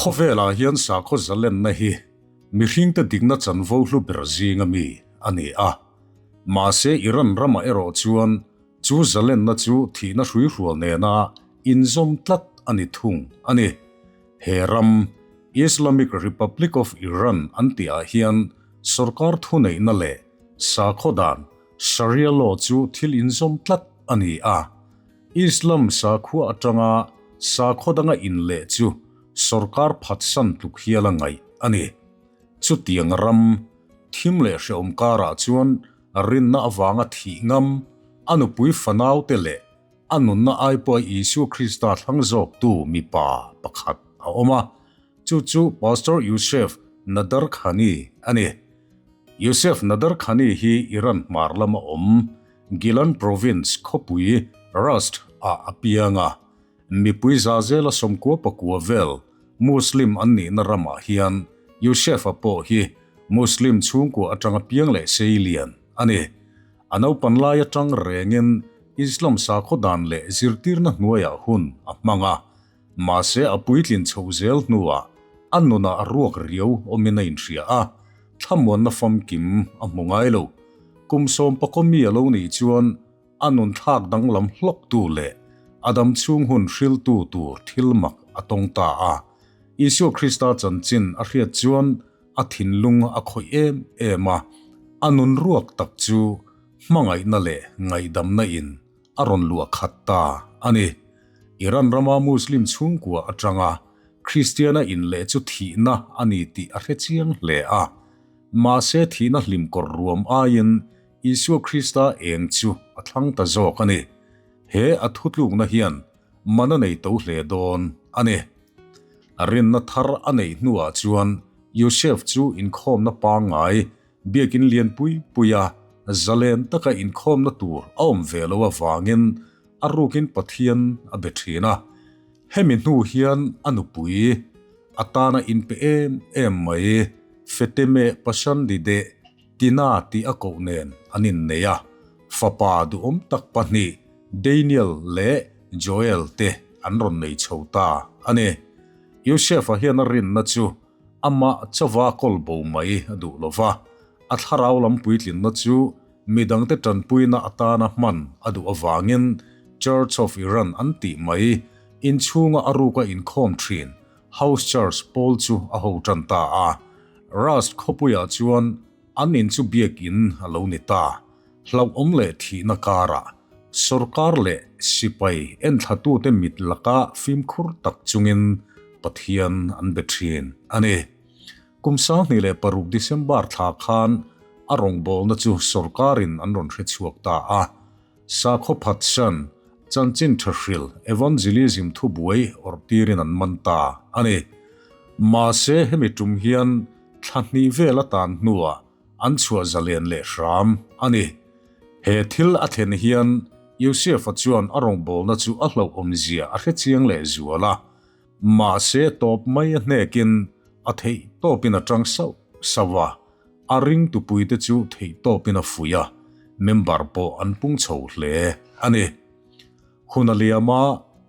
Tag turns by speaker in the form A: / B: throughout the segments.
A: Khawvelah hian sakhaw zalenna hi mihringte dikna chanvo hlu ber zinga mi a ni a. Mahse Iran ramah erawh chuan chu zalenna chu thihna hruihrual nena inzawm tlat a ni thung a ni. He ram, Islamic Republic of Iran an tihah hian sorkar thuneihna leh sakhaw dan, Sharia law, chu thil inzawm tlat a ni a. Islam sakhua atanga sakhaw danga inleh chu sorkar phatsan tluk hial a ngaih a ni. Chutiang ram, thim leh hrehawm karah chuan rinna avanga thih ngam, a nupui fanaute leh a nunna ai pawha Isua Krista thlang zawktu mipa pakhat a awm a, chu chu Pastor Youssef Nadarkhani a ni. Youssef Nadarkhani hi Iran hmar lama awm Gilan Province khawpui Rasht ah a piang a, mipui za zela 99 vel Muslim an nihna ramah hian Yousef-a pawh hi Muslim chhungkua atanga piang leh sei lian a ni. A naupan lai atang rengin Islam sakhaw dan leh zirtirna hnuaiah hun a hmang a, mahse a puitlin chhoh zel hnuah a nunah a ruak riau awmin a inhria a, thlamuanna famkim a hmu ngai lo. Kum sawmpakaw mi a lo nih chuan a nun thlak danglam hlawktu leh a dam chhung hun hriltu tur thil mak a tawng ta a. Isua Krista chanchin a hriat chuan a thinlung a khawih em em a, a nun ruak tak chu hmangaihna leh ngaihdamna in a rawn luah khat ta a ni. Iran rama Muslim chhungkua atanga Kristiana inleh chu thihna a ni tih a hre chiang hle a. Mahse thihna hlim kawr ruam aiin Isua Krista eng chu a thlang ta zawk a ni. He a thutlukna hian man a nei to hle dawn a ni. A rinna thar a neih hnuah chuan Yosef chu inkhawmna pangngai biakin lian pui puia zalen taka inkhawmna tur a awm ve lo avangin a rukin Pathian a be thin a. Hemi hnu hian a nupui atana inpe em em mai Feteme Pashandideh Tina tih a koh nen an innei a, fapa duhawm tak pahnih Daniel leh Joel te an rawn nei chho ta a ni. Yosefa hian a rinna chu amah chauva kawl bo mai a duh lo va, a thlarau lam puitlinna chu midangte tanpuina atana hman a duh avangin Church of Iran an tih mai inchhunga a ruka inkhawm thin House Church pawl chu a ho tan ta a. Rust khawpuiah chuan an in chu biakin a lo ni ta. Hlauhawm leh thihna karah sorkar leh sipai enthlatute mit laka fimkhur tak chungin Pathian an be thin a ni. Kum 2006 December thla khan a rawngbawlna chu sorkarin an rawn hre chhuak ta a. Sakhaw phatsan, chanchin tha hril, evangelism thubuai awrhtirin an man ta a ni. Mahse hemi tum hian thla hnih vel a tan hnuah an chhuah zalen leh hram a ni. He thil a thlen hian Yosefa chuan a rawngbawlna chu a hlauhawmzia a hre chiang leh zual a. Mahse tawp mai a hnekin a theih tawpin a tang sauh sauh a, a ringtupuite chu theih tawpin a fuih a, member pawh an pung chho hle a ni. Hun a liam a,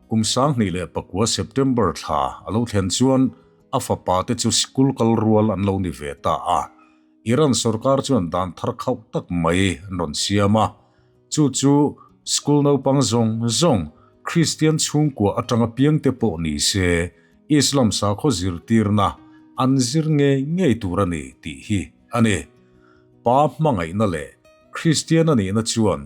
A: kum 2009 September thla a lo thlen chuan a fapate chu sikul kal rual an lo ni ve ta a, Iran sorkar chuan dan thar khauh tak mai an rawn siam a, Chu chu school naupang zawng zawng Kristian chhungkua atanga piangte pawh ni se Islam sakhaw zirtirna an zir ngei ngei tur a ni tih hi a ni. Pa hmangaihna leh Kristian a nihna chuan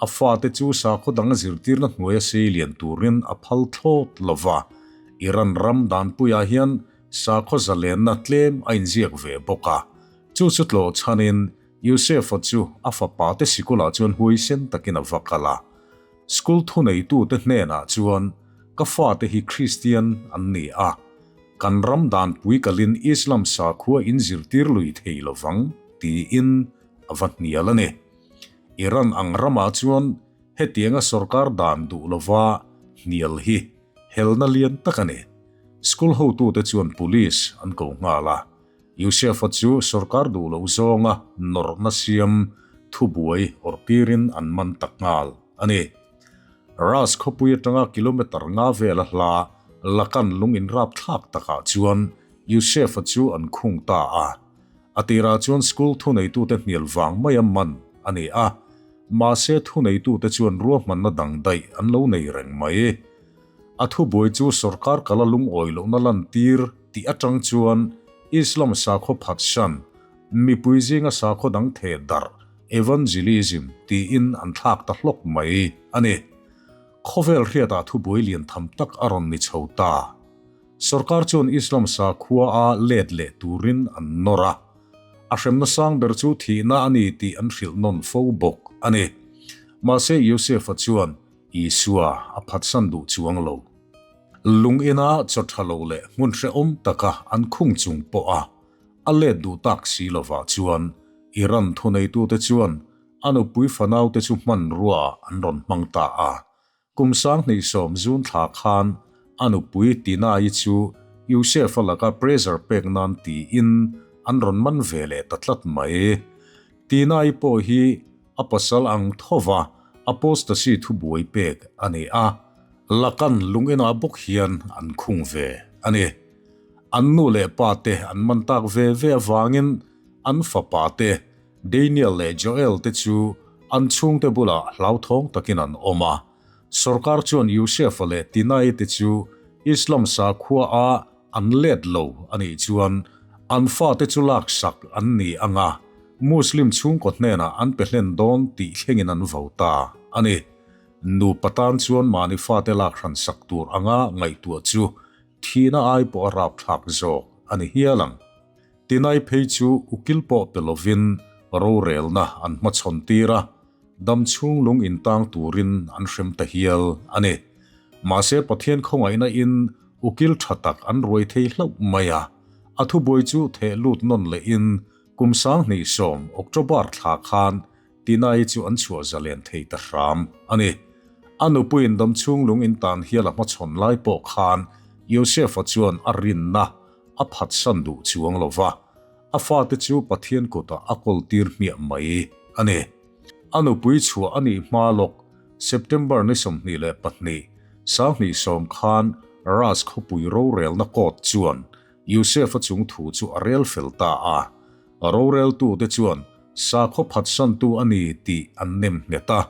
A: a fate chu sakhaw dang zirtirna hnuaia sei lian turin a phal thlawt lo va, Iran ram danpuiah hian sakhaw zalenna tlem a inziak ve bawk a, chu chu tlawh chhanin Yosefa chu a fapate sikulah chuan huaisen takin a va kal a. School thuneitute hnenah chuan, Ka fate hi Kristian an ni a, kan ram danpui kalin Islam sakhua in zirtir lui thei lovang, tiin a va hnial a ni. Iran ang ramah chuan hetianga sorkar dan duh lova hnial hi helna lian tak a ni. School hotute chuan police an ko nghal a. Yosefa chu sorkar duh loh zawnga nawrhna siam thubuai awrhtirin an man tak nghal a ni. Ras khawpui atanga kilometre nga vela hla Lakan lung inrapthlak takah chuan Youssef-a chu an khung ta a. A tirah chuan school thuneitute hnial vang maia man a ni a, mahse thuneitute chuan ruahmanna dang daih an lo nei reng mai. A thubuai chu sorkar kala lungawi lohna lantir tih atang chuan Islam sakhaw phatsan, mipui zinga sakhaw dang theh darh, evangelism, tiin an thlak ta hlawk mai a ni. Khawvel hriatah thubuai lian tham tak a rawn ni chho ta. Sorkar chuan Islam sakhua a let leh turin an nawr a, a hremna sang ber chu thihna a ni tih an hrilh nawn fo bawk a ni. Mahse Yosefa chuan Isua a phatsan duh chuang lo. Lung ina chaw tha lo leh hmun hrehawm taka an khung chung pawha a let duh tak si lovah chuan Iran thuneitute chuan a nupui fanaute chu hmanruaah an rawn hmang ta a. Kum 2010 June thla khan a nupui Tina-i chu Yousef-a laka pressure pek nan tiin an rawn man ve leh ta tlat mai. Tina-i pawh hi a pasal ang thova apostasy thubuai pek a ni a, Lakan lung inah bawk hian an khung ve a ni. An nu leh pa te an man tak ve ve avangin an fapa te Daniel leh Joel te chu an chhungte bulah hlauthawng takin an awm a. Sorkar chuan Yousef-a leh Tinai te chu Islam sakhua a an let lo a nih chuan an fate chu laksak an ni ang a, Muslim chhungkaw hnenah an pe hlen dawn tih thlengin an vo ta a ni. Nupa tan chuan mahni fate lak hran sak tur anga ngaihtuah chu thihna ai pawh a rapthlak zawk a ni hial ang. Tinai phei chu ukil pawh pe lovin rorelna an hmachhawn tir a, dam chhung lung intang turin an hrem ta hial a ni. Mahse Pathian khawngaihna in ukil tha tak an ruai thei hlauh mai a, a thubuai chu theh lut nawn lehin kum 2010 October thla khan Tinai chu an chhuah zalen thei ta hram a ni. A nupuiin dam chhung lung intan hial a hmachhawn lai pawh khan Yosefa chuan a rinna a phatsan duh chuang lo va, a fate chu Pathian kutah a kawltir hmiah mai a ni. A nupui chhuah a nih hma lawk September ni 22, 2010 khan Ras khawpui rorelna court chuan Yosefa chung thu chu a rel fel ta a. Roreltute chuan sakhaw phatsantu a ni tih an nem nghet a,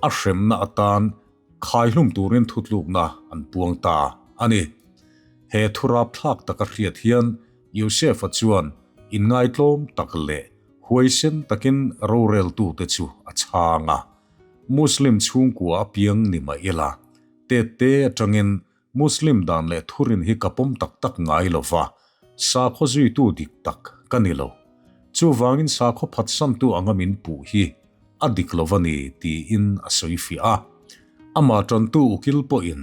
A: a hremna atan khaihlum turin thutlukna an puang ta a ni. He thu rapthlak taka hriat hian Yosefa chuan inngaitlawm tak leh huaisen takin roreltute chu a chhang a. Muslim chhungkua apiang ni mah ila, tette atangin Muslim dan leh thurin hi ka pawm tak tak ngai lo va, sakhaw zuitu dik tak ka ni lo. Chuvangin sakhaw phatsantu anga min puh hi a dik lo va ni tiin a sawi fiah a. Amah tantu ukil pawhin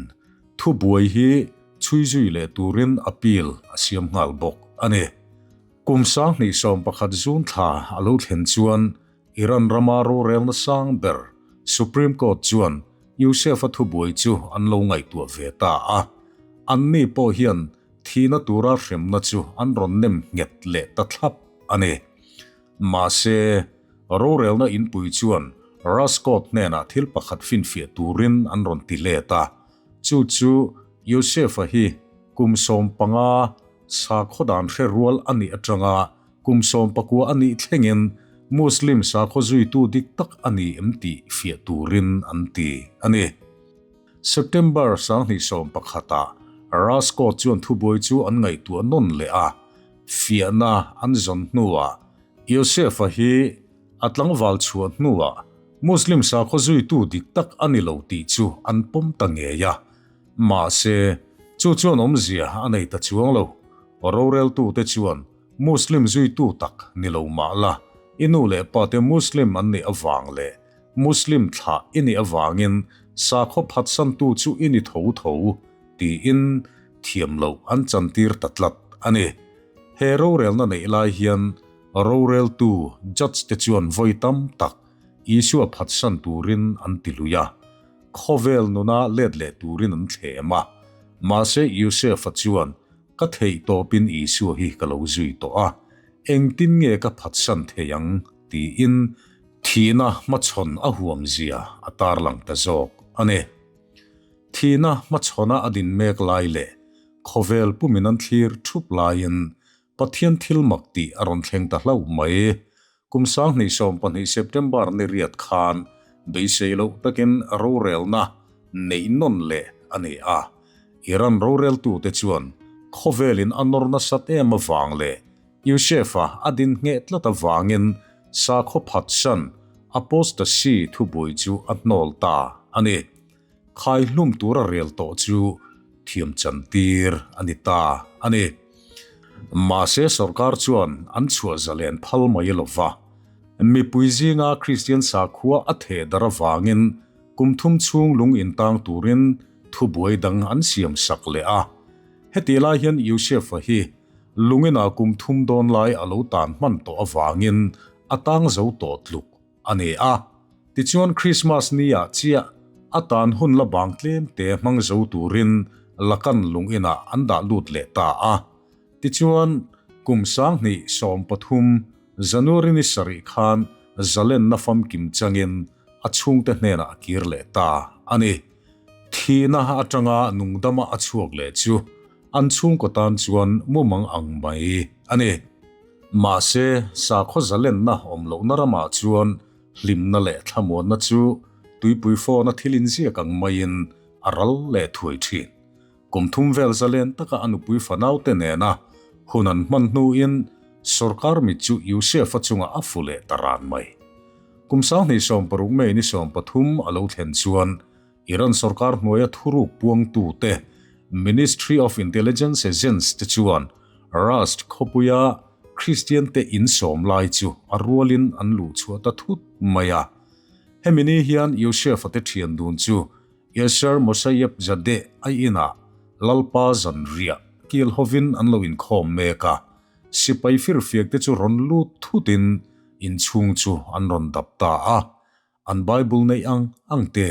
A: thubuai hi chhui zui leh turin appeal a siam nghal bawk a ni. Kum 2011 June thla a lo thlen chuan Iran rama rorelna sang ber Supreme Court chuan Yousef-a thubuai chu an lo ngaihtuah ve ta a, anni pawh hian thihna tura hremna chu an rawn nem nghet leh ta thlap a ni. Mahse, rorelna inpui chuan Rush Court hnenah thil pakhat finfiah turin an rawn ti let a, chu chu Yousef-a hi kum 15 sakhaw dan hre rual a nih atanga Kum 19 a nih thlengin Muslim sakhaw zuitu dik tak a ni em tih fiah turin an ti a ni. September 2011 ah Rajkot chuan thubuai chu an ngaihtuah nawn leh a, fiahna an zawn hnuah Yousef-a hi a tlangval chhuah hnuah Muslim sakhaw zuitu dik tak a ni lo tih chu an pawm ta ngei a. Mahse, chu chuan awmzia a nei ta chuang lo. Roreltute chuan Muslim zuitu tak ni lo mah la, i nu leh pate Muslim an nih avang leh Muslim thlah i nih avangin sakhaw phatsantu chu i ni tho tho, tiin thiam loh an chantir ta tlat a ni. He rorelna neih lai hian roreltu judge te chuan vawi tam tak Isua phatsan turin an ti lui a, khawvel nuna let leh turin an thlem a. Mahse Yosefa chuan Ka theih tawpin Isua hi ka lo zui tawh a, engtin nge ka phatsan thei ang? tiin thihna hmachhawn a huamzia a tarlang ta zawk a ni. Thihna hmachhawna a din mek lai leh. Khawvel pumin an thlir thup laiin Pathian thil mak tih a rawn thleng ta hlauh mai. Kum 2012 September ni riat khan beisei loh takin rorelna neih nawn leh a ni a. Iran roreltute chuan khawvelin a nawr nasat em avang leh Yousef-a a din ngheh tlat avangin sakhaw phatsan apostasy thubui chu a hnawl ta a ni. Khai hlum tura rel tawh chu thiam chantir a ni ta a ni. Mahse sorkar chuan an chhuah zalen phal mai lo va. Mipui zinga Kristian sakhua a theh dar avangin kum thum chhung lung intang turin thubuai dang an siam sak leh a. Hetih lai hian Yousef-a hi lungina kum thum dawn lai a lo tan hman tawh avangin a tang zo tawh tluk a ni a. Tichuan Krismas ni-ah chiah a tan hun la bang tlem te hmang zo turin Lakan lung inah an dah lut leh ta a. Tichuan kum 2013 January ni sarih khan zalenna famkim changin a chhungte hnenah a kir leh ta a ni. Thihna atanga nungdama a chhuak leh chu an chhungkaw tan chuan mumang ang mai a ni. Mahse, sakhaw zalenna awm lohna ramah chuan hlimna leh thlamuanna chu tuipui fawna thil inziak ang maiin a ral leh thuai thin. Kum thum vel zalen taka a nupui fanaute nena hun an hman hnuin sorkar mit chu Yousef-a chungah a fu leh ta ran mai. Kum 2016 May ni 13 a lo thlen chuan Iran sorkar hnuaia thuruk puangtute Ministry of Intelligence Agents te chuan Rasht khawpuia Kristian te insawm lai chu a rualin an luh chhuah ta thut mai a. Hemi ni hian Yousef-a te thian dun chu Yasser Mosayeb Zadeh a inah Lalpa zanriah kil hovin an lo inkhawm mek a, sipai firfiak te chu rawn lut thutin inchhung chu an rawn dap ta a. An Bible neih ang ang te,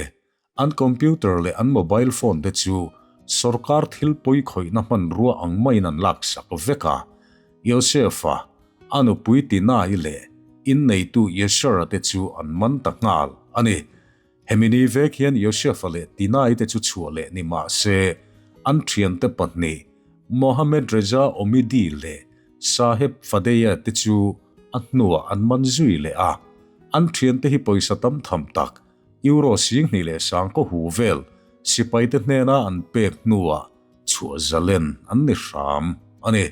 A: an computer leh an mobile phone te chu sorkar thil pawi khawihna hmanrua ang maiin an laksak vek a. Yosefa, a nupui Tinai leh inneitu Yeshara te chu an man ta nghal a ni. Hemi ni vek hian Yosefa leh Tinai te chu chhuah leh ni mah se, an thiante pahnih Mohammed Reza Omidi leh Saheb Fadeya te chu a hnuah an man zui leh a, an thiante hi pawisa tam tham tak, Euro 2000 kaw hu vel sipaite hnena an pek hnuah chhuah zalen an ni hram a ni.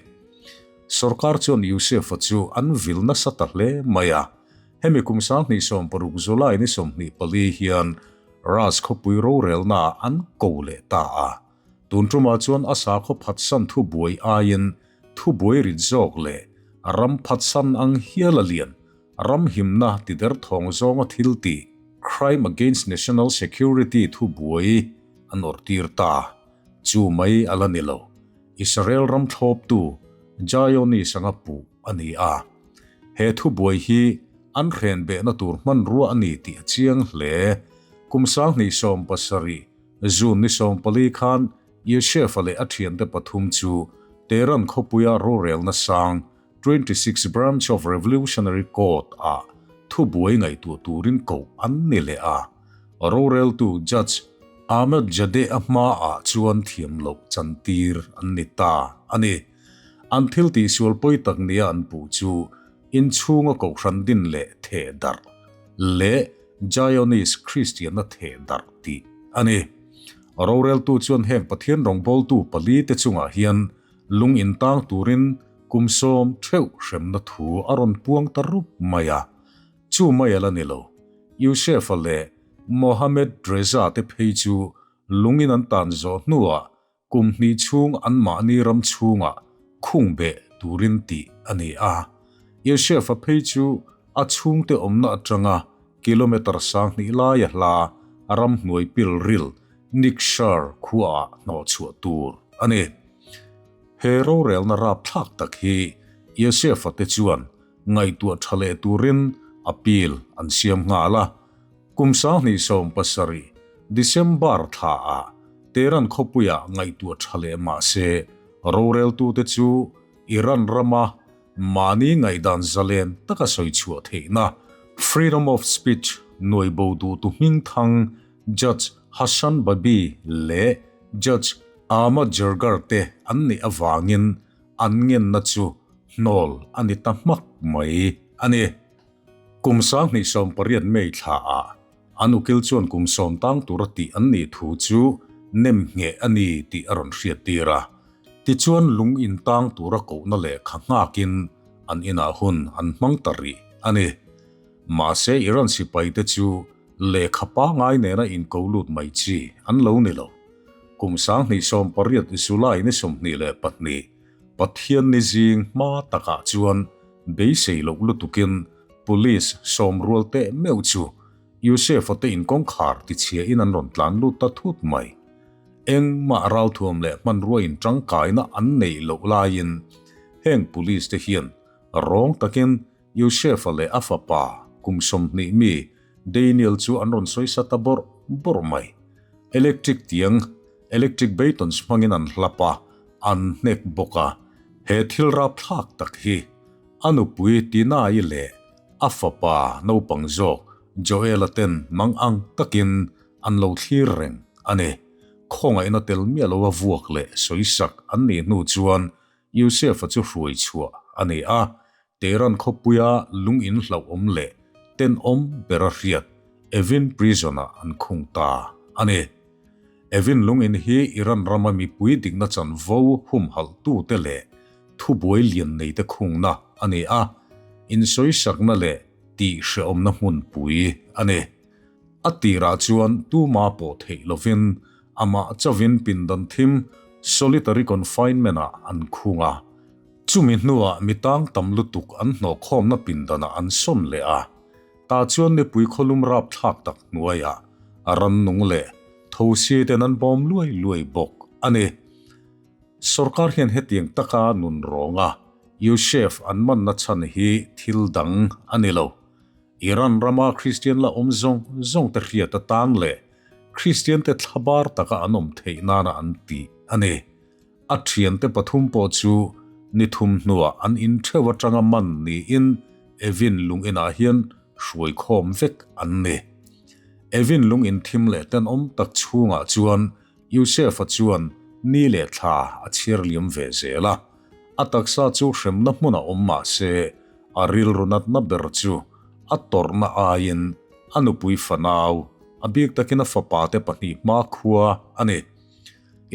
A: Sorkar chuan Yousef-a chu an vil nasa ta hle mai a, hemi kum 2016 July ni 24 hian Ras khawpui rorelnaah an ko leh ta a. Tun tumah chuan a sakhaw phatsan thubuai aiin thubuai rit zawk leh ram phatsan ang hial a lian, ram himna ti derthawng zawnga thil tih, crime against national security thubuai an awrhtir ta. Chu mai a la ni lo. Israel ram thlawptu Zionist anga puh a ni a. He thubuai hi an hrenbehna tur hmanrua a ni tih a chiang hle. Kum 2017 June ni 14 khan Yousef-a leh a thiante pathum chu Tehran khawpuia rorelna sang 26 Branch of Revolutionary Court ah thubuai ngaihtuah turin koh an ni leh a. Roreltu Judge Ahmed Jadeh-a hmaah chuan thiam loh chantir an ni ta a ni. An thil tihsual pawi tak nia an puh chu inchhunga kohhran din leh theh darh leh Zionist Kristianna theh darh tih a ni. Roreltu chuan heng Pathian rawngbawltu pali te chungah hian lung intang turin kum sawm theuh hremna thu a rawn puang ta rup mai a. Chu mai a la ni lo. Yousef-a leh Mohammed Reza te phei chu lungin an tan zawh hnuah Kum hnih chhung anmahni ram chhungah khung beh turin tih a ni a. Yousef-a phei chu a chhungte awmna atanga kilometre 2000 laia hla ramhnuai pilril Nikshar khuaah hnawhchhuah tur a ni. He rorelna rapthlak tak hi Yousef-a te chuan ngaihtuah tha leh turin appeal an siam nghal a. Kum 2017 December thlaah Tehran khawpuiah ngaihtuah tha leh mah se, roreltute chu Iran rama mahni ngaihdan zalen taka sawi chhuah theihna, freedom of speech, nuaibo duhtu hmingthang Judge Hassan Babi leh Judge. Ahmad Zargar te an nih avangin an ngenna chu hnawl a ni ta hmak mai a ni. Kum 2018 May thlaah an ukil chuan kum sawm tang tura tih an nih thu chu nem ngheh a ni tih a rawn hriattir a. Tichuan lung in tang tura kohna lehkha nghakin an inah hun an hmang ta rih a ni. Mahse Iran sipaite chu lehkha pangai nena inko lut mai chi an lo ni lo. Kum 2018 July ni 22, Pathian ni zing hma takah chuan beisei loh lutukin Police sawm rual teh meuh chu Yousef-a te in kawngkhar tichhiain an rawn tlan lut ta thut mai. Engmah ralthuam leh hmanrua in tangkaina an neih loh laiin heng Police te hian rawng takin Yousef-a leh a fapa kum 20 mi Daniel chu an rawn sawi sa ta bawrh bawrh mai. Electric tiang, electric batons hmangin an hlap a, an hnek bawk a. He thil rapthlak tak hi a nupui Tina-i leh a fapa naupang zawk Joel-a ten mang ang takin an lo thlir reng a ni. Khawngaihna tel miah loa vuak leh sawisak an nih hnu chuan Yousef-a chu hruai chhuah a ni a, Tehran khawpuia lung in hlauhawm leh tenawm bera hriat Evin Prison-ah an khung ta a ni. Evin lung in hi Iran rama mipui dikna chanvo humhalhtute leh thubuai lian neite khungna a ni a, insawisakna leh tihhrehawmna hmunpui a ni. A tirah chuan tuma pawh theih lovin amah chauvin pindan thim solitary confinement-ah an khung a. Chumi hnuah mi tang tam lutuk an hnawhkhawmna pindanah an sawn leh a. Tah chuan mipui khawlum rapthlak tak hnuaiah a rannung leh thosi ten an bawm luai luai bawk a ni. Sorkar hian hetiang taka nun rawnga Yousef an manna chhan hi thil dang a ni lo. Iran rama Kristian la awm zawng zawng te hriat atan leh Kristian te thlabar taka an awm theih nana an tih a ni. A thiante pathum pawh chu ni thum hnuah an in theuh atanga man niin Evin lung inah hian hruai khawm vek an ni. Evin lung in thim leh tenawm tak chhungah chuan Yousef-a chuan ni leh thla a chhiar liam ve zel a. A taksa chu hremna hmunah awm mah se, a rilru natna ber chu a tawrhna aiin a nupui fanau, a bik takin a fapa te pahnih hmakhua a ni.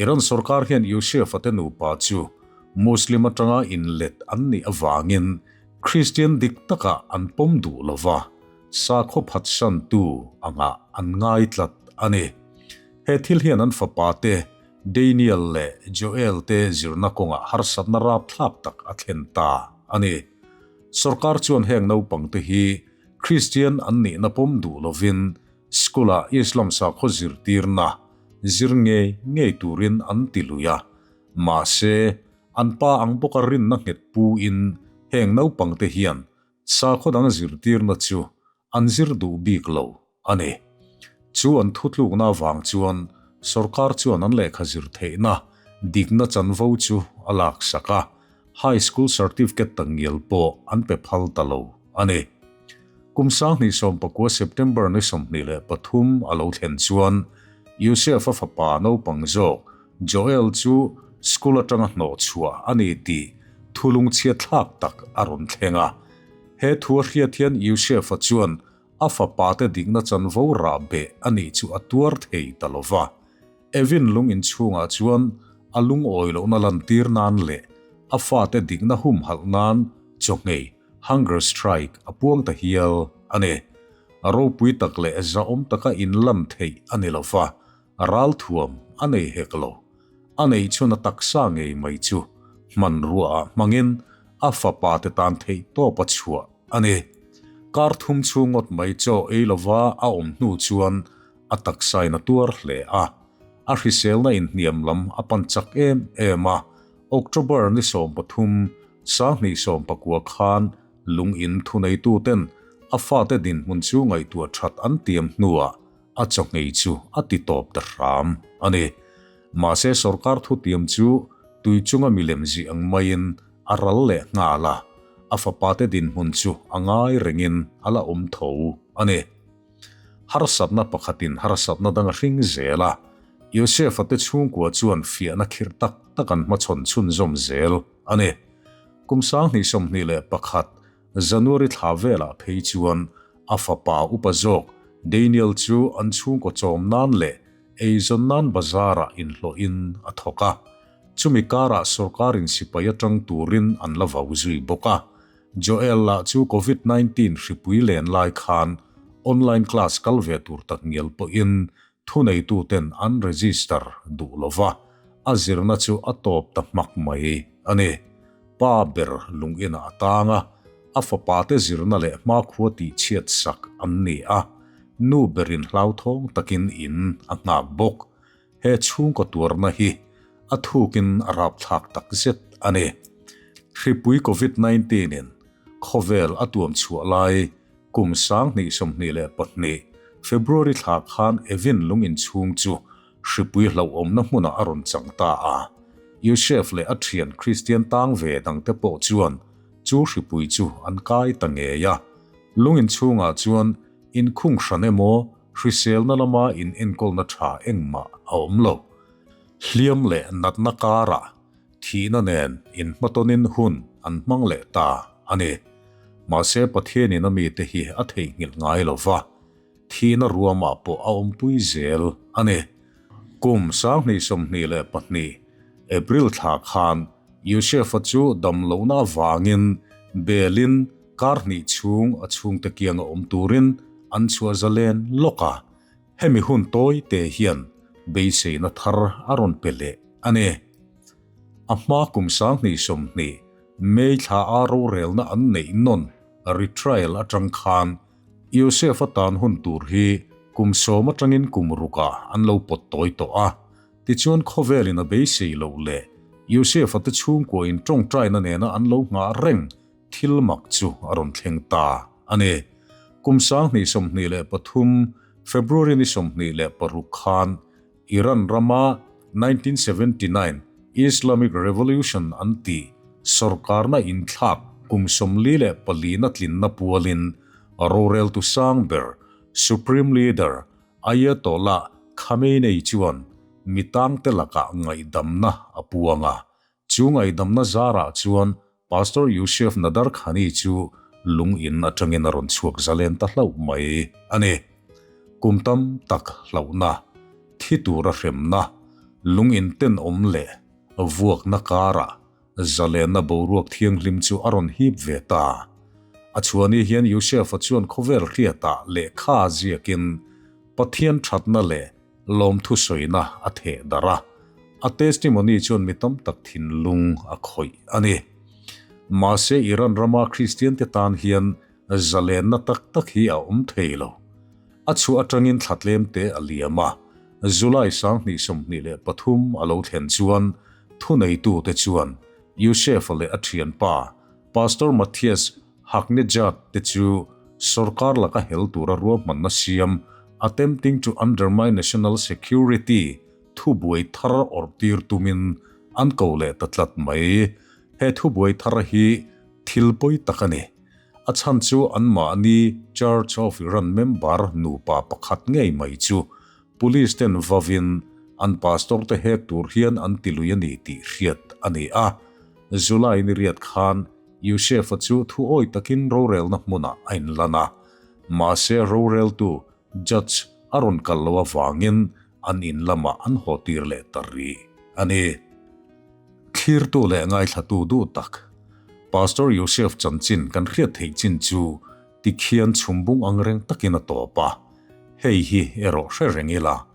A: Iran sorkar hian Yousef-a te nupa chu Muslim atanga inlet an nih avangin Kristian dik takah an pawm duh lo va, sakhaw phatsantu angah an ngai tlat a ni. He thil hian an fapa te Daniel leh Joel te zirna kawngah harsatna rapthlak tak a thlen ta a ni. Sorkar chuan heng naupangte hi Kristian an nihna pawm duh lovin School-ah Islam sakhaw zirtirna zir ngei ngei turin an ti lui a, mahse, an pa ang bawka rinna nghet puin heng naupangte hian sakhaw dang zirtirna chu an zir duh bik lo a ni. Chu an thutlukna avang chuan sorkar chuan an lehkha zir theihna dikna chanvo chu a laksak a, High School Certificate takngial pawh an pe phal ta lo a ni. Kum 2019 September ni 23 a lo thlen chuan Yousef-a fapa naupang zawk Joel chu school atanga hnawh chhuah a ni tih thu lungchhiatthlak tak a rawn thleng a. He thu a hriat hian Yousef-a chuan a fapa te dikna chanvo rah beh a nih chu a tuar thei ta lo va. Evin lung inchhungah chuan a lungawi lohna lantir nan leh a fate dikna humhalh nan chawhngei, hunger strike, a puang ta hial a ni. A ropui tak leh zahawm taka inlan theih a ni lo va, ralthuam a nei hek lo. A neih chhun a taksa ngei mai chu hmanruaah hmangin a fapa te tan theih tawp a chhuah a ni. Kar thum chhung ngawt mai chaw ei lova a awm hnu chuan A taksain a tuar hle a, a hriselna inhniam lam a pan chak em em a, October ni 13, 2019 khan lung in thuneituten a fate dinhmun chu ngaihtuah that an tiam hnuah a chawhngei chu a ti tawp ta hram a ni. Mahse sorkar thutiam chu tui chunga milem zih ang maiin a ral leh nghal a, a fapate dinhmun chu a ngai rengin a la awm tho a ni. Harsatna pakhatin harsatna dang a hring zel a. Yosefa te chhungkua chuan fiahna khirh tak tak an hmachhawn chhunzawm zel a ni. Kum 2021 January thla velah phei chuan a fapa upa zawk Daniel chu an chhungkaw chawm nan leh eizawn nan bazar-ah inhlawhin a thawk a. Chumi karah sorkarin sipai atang turin an la vau zui bawk a. Joel lah chu Covid 19 hripui len lai khan online class kal ve tur tak ngial pawhin thuneituten an register duh lo va, a zirna chu a tawp ta hmak mai a ni. Pa ber lungin ah a tang a, a fapate zirna leh hmakhua tihchhiat sak an ni a, nu berin hlauthawng takin in a nghak bawk. He chhungkaw tuarna hi a thukin a rapthlak takzet a ni. Hripui Covid 19 in khawvel a tuam chhuah lai kum 2022 February thla khan Evin lung inchhung chu hripui hlauhawmna hmunah a rawn chang ta a. Yousef leh a thian Kristian tang ve dangte pawh chuan chu hripui chu an kai ta ngei a. Lung inchhungah chuan inkhung hran emaw Hriselna lama in enkawlna tha engmah a awm lo. Hliam leh natna karah thihna nen inhmatawnin hun an hmang leh ta a ni. Mahse Pathianin a mite hi a theihnghilh ngai lo va, thihna ruamah pawh a awmpui zel a ni. Kum 2022 April thla khan Yosefa chu damlohna avangin belin Kar hnih chhung a chhungte kianga awm turin an chhuah zalen lawk a, hemi hun tawi te hian beiseina thar a rawn pe leh a ni. A hma kum 2020 May thla a rorelna an neih nawn retrial atang khan Yosefa tan hun tur hi kum sawm atangin kum rukah an lo pawt tawi tawh a, tichuan khawvelin a beisei loh leh Yosefa te chhungkuain tawngtaina nena an lo nghah reng Thil mak chu a rawn thleng ta a ni. Kum 2023 February ni 26 khan Iran rama 1979 Islamic Revolution an tih sorkarna inthlak kum 44 na tlinna pualin roreltu sang ber Supreme Leader Ayatollah Khamenei chuan mi tangte lakah ngaihdamna a puang a, Chu ngaihdamna zarah chuan Pastor Yousef Nadarkhani chu lung in atangin a rawn chhuak zalen ta hlauh mai a ni. Kum tam tak hlauhna, thi tura hremna, lung in tenawm leh vuakna karah zalenna boruak thianghlim chu a rawn hip ve ta. A chhuani hian Yousef-a chuan khawvel hriatah lehkha ziakin Pathian thatna leh Lawmthu sawina a theh darh a, a testimony chuan mi tam tak thinlung a khawih a ni. Mahse Iran rama Kristiante tan hian zalenna tak tak hi a awm thei lo. A chhuah atangin thla tlem te a liam a, July 2023 a lo thlen chuan thuneitute chuan Yousef-a leh a thianpa Pastor Matthias Hagnejad te chu sorkar laka hel tura ruahmanna siam, attempting to undermine national security, thubuai thar awrh tir tumin an ko leh ta tlat mai. He thubuai thar hi thil pawi tak a ni. A chhan chu anmahni Church of Iran member nupa pakhat ngei mai chu police ten vavin an pastor te hek tur hian an tilui a ni tih hriat a ni a. July ni riat khan Yousef-a chu thuawi takin rorelna hmunah a inlan a, mahse roreltu, judge, a rawn kal lo avangin an in lamah an haw tir leh ta rih a ni. Thlirtu leh ngaithlatu duh tak, Pastor Yousef chanchin kan hriat theih chin chu tikhian chhumbung ang reng takin a tawp a, hei hi erawh hre reng ila,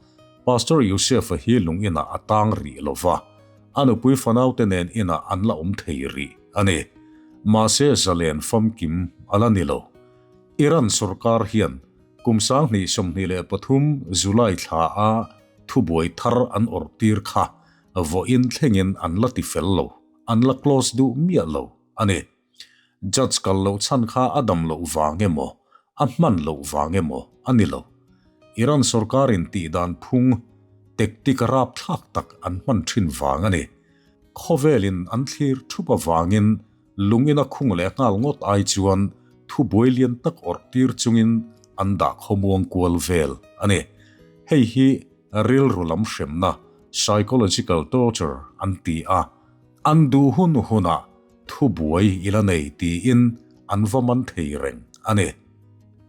A: Pastor Yousef-a hi lung inah a tang rih lo va, A nupui fanaute nen inah an la awm thei rih a ni. Mahse zalen famkim a la ni lo. Iran sorkar hian kum 2023 July thla a thubuai thar an awrh tir kha vawiin thlengin an la ti fel lo, an la close duh miah lo a ni. Judge kal loh chhan kha a dam loh vang emaw, a hman loh vang emaw a ni lo. Iran sorkarin tihdan phung tactic rapthlak tak an hman thin vang a ni. Khawvelin an thlir thup avangin lungin a khung leh nghal ngawt ai chuan thubuai lian tak awrh tir chungin an dah khawmuang kual vel a ni. Hei hi. rilru lam hremna, psychological torture, an ti a, an duh hun hunah thubuai i la nei tiin an va man thei reng a ni.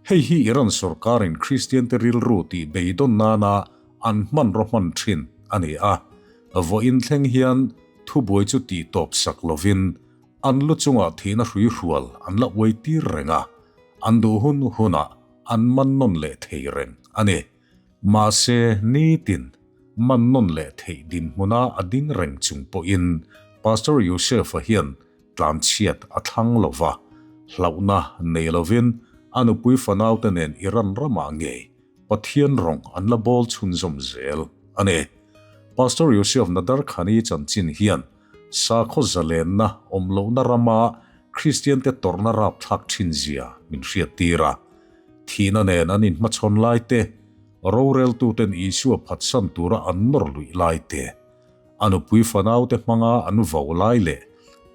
A: Hei hi Iran sorkarin Kristiante rilru tih beidawn nana an hmanraw hman thin a ni a, vawiin thleng hian thubuai chu tih tawp sak lovin an lu chungah thihna hruihrual an la uai tir reng a, an duh hun hunah an man nawn leh thei reng a ni. Mahse, nitin man nawn leh theih dinhmuna a ding reng chung pawhin Pastor Youssef-a hian tlanchhiat a thlang lo va, hlauhna nei lovin a nupui fanaute nen Iran ramah ngei Pathian rawng an la bawl chhunzawm zel a ni. Pastor Youssef Nadarkhani chanchin hian sakhaw zalenna awm lohna rama Kristiante tawrhna rapthlak thinzia min hriattir a. Thihna nen an inhmachhawn lai te, roreltuten Isua phatsan tura an nawr luih lai te, a nupui fanaute hmanga an vau lai leh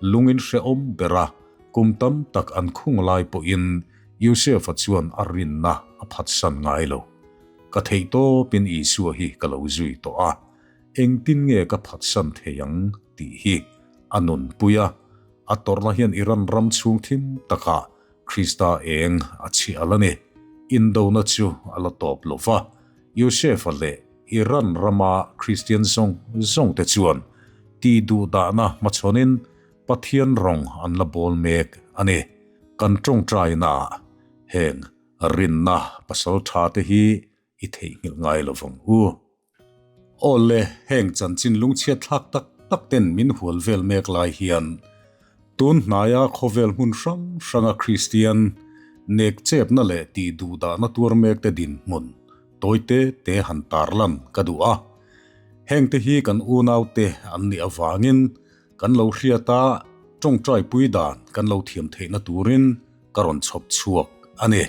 A: lungin hrehawm bera kum tam tak an khung lai pawhin Yosefa chuan a rinna a phatsan ngai lo. Ka theih tawpin Isua hi ka lo zui tawh a, engtin nge ka phatsan thei ang tih hi a nunpui a, a tawrhna hian Iran ram chhung thim takah Krista eng a chhi al a ni. Indona chu a la tawp lo va, Yosefa leh Iran rama Kristian zawng zawngte chuan tih duh dahna hmachhawnin Pathian rawng an la bawl mek a ni. Kan tawngtainaah heng rinna pasal tha te hi i theihnghilh ngai lo vang u. Awle, heng chanchin lungchhiat thlak tak tak ten min hual vel mek lai hian tun hnaia khawvel hmun hrang hranga Kristian nek chepna leh tih duh dahna tuar mek te dinhmun tawi te te han tarlan ka duh a. Hengte hi kan unaute an nih avangin kan lo hriat a, tawngtai pui dan kan lo thiam theihna turin ka rawn chhawp chhuak a ni.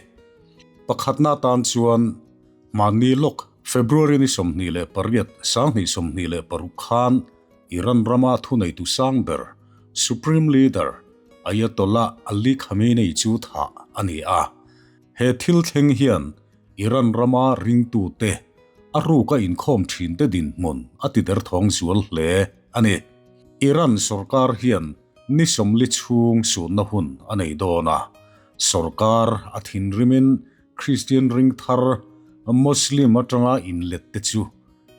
A: Pakhatna atan chuan Mahni lawk, February ni 28, 2026 khan Iran rama thuneitu sang ber, Supreme Leader, Ayatollah Ali Khamenei chu thah a ni a. He thil thleng hian Iran rama ringtute a ruka inkhawm thinte dinhmun a ti derthawng zual hle a ni. Iran sorkar hian ni 40 chhung sunna hun a nei dawn a, sorkar a thinrimin Kristian ring thar Muslim atanga inlet te chu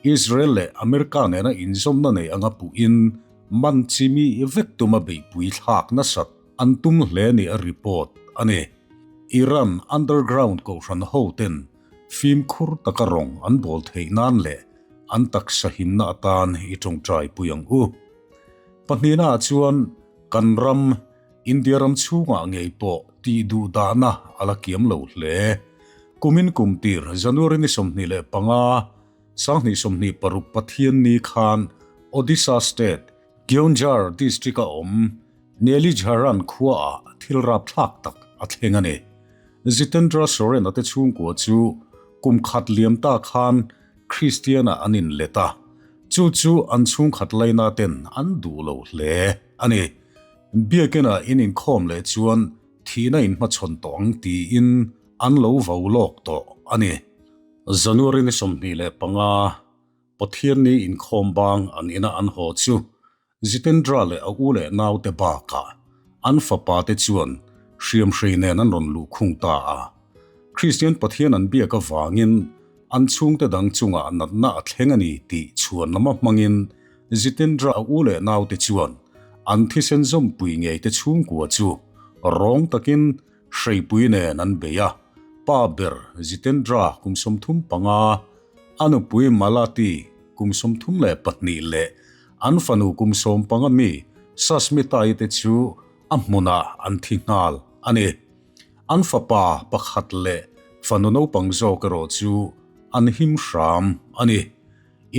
A: Israel leh America nena inzawmna nei anga puhin man chimi vek tuma beihpui thlak nasat an tum hle ni a report a ni. Iran underground kohhran hoten fimkhur taka rawng an bawl theih nan leh an taksa himna atan i tawngtai pui ang u. Pahnihna ah chuan kan ram India ram chhungah ngei pawh tih duh dahna a la kiam lo hle. Kumin kum tir January ni 25, 2026 Pathianni khan Odisha State, Keonjhar District-a awm Nelijharan khuaah thil rapthlak tak a thleng a ni. Jitendra Soren-a te chhungkua chu kum khat liam ta khan Kristian-ah an inlet a, chu chu an chhungkhat laina ten an duh lo hle a ni. Biakina in inkhawm leh chuan thihna in hmachhawn tawh ang tiin an lo vau lawk tawh a ni. January ni 25, Pathianni inkhawm bang an ina an haw chu Jitendra leh a u leh naute bakah an fapa te chuan hriamhrei nen an rawn luh khung ta a. Kristian Pathian an biak avangin an chhungte dang chungah natna a thleng a ni tih chhuan lama hmangin Jitendra a u leh naute chuan an thisen zawmpui ngeite chhungkua chu rawng takin hreipui nen an bei a, pa ber Jitendra kum 35, a nupui Malati kum 32 leh an fanu kum 15 mi Sasmita-i te chu a hmunah an thi nghal a ni. An fapa pakhat leh fanu naupang zawk erawh chu an him hram a ni.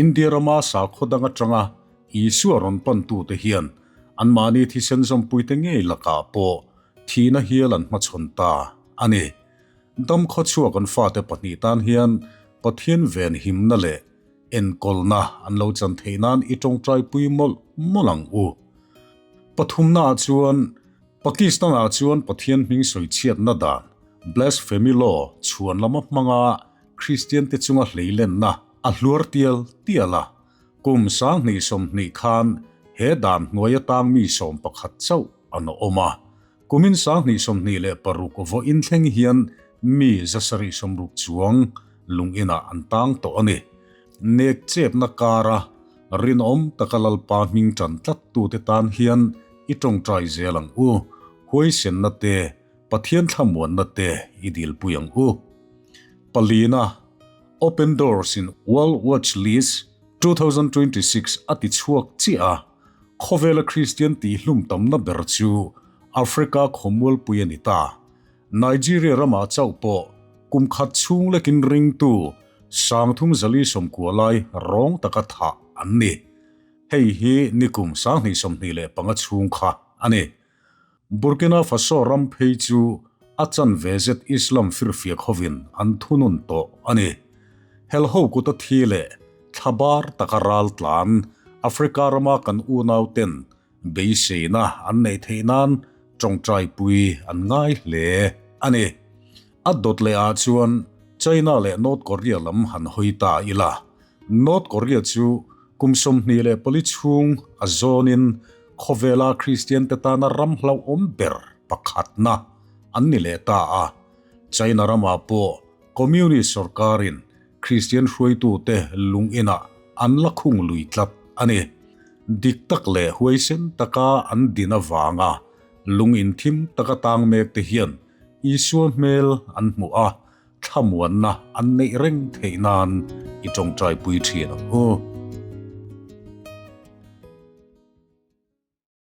A: India rama sakhaw dang atanga Isua rawn pantute hian anmahni thisen zawmpuite ngei lakah pawh thihna hial an hmachhawn ta a ni. Dam khawchhuak an fate pahnih tan hian Pathian ven himna leh enkawlna an lo chan theih nan i tawngtaipui mawlh mawlh ang u. Pathumnaah chuan Pakistan-ah chuan Pathian hming sawichhiatna dan, blasphemy law, chhuan lama hmanga Kristiante chunga hleilenna. a hluar tial tial a, kum 2020 khan he dan hnuai atang mi 11 chauh an awm a, kumin 2026 vawiin thleng hian mi 760 chuang lung inah an tang tawh a ni. Nek chepna kara rinawm taka Lalpa hming tan tlattute tan hian i tawngtai zel ang u, huaisenna te, Pathian thlamuanna te i dilpui ang u. Palina, Open Doors in World Watch List 2026 a ti chhuak chiah a, khawvela Kristian tihhlum tamna ber chu Africa khawmualpui a ni ta. Nigeria ramah chauh pawh kum khat chhung lekin ringtu 3490 lai rawng taka thah an ni. Hei hi nikum 2025 chhung kha a ni. Burkina Faso ram phei chu a chanve zet Islam firfiak hovin an thunun tawh a ni. Helho kuta thi leh thlabar taka ral tlan Africa rama kan unauten beiseina an neih theih nan tawngtaipui an ngai hle a ni. A dawt leh ah chuan China leh North Korea lam han hawi ta ila. North Korea chu kum 24 chhung a zawnin khawvela Kristian te tana ram hlauhawm ber pakhatna an ni leh ta a. China ramah pawh Communist sorkarin Kristian hruaitute lung inah an la khung lui tlat a ni. Dik tak leh huaisen taka an din avanga lung inthim taka tang mek te hian Isua hmel an hmuh a, thlamuanna an neih reng theih nan i tawngtaipui thin ang u.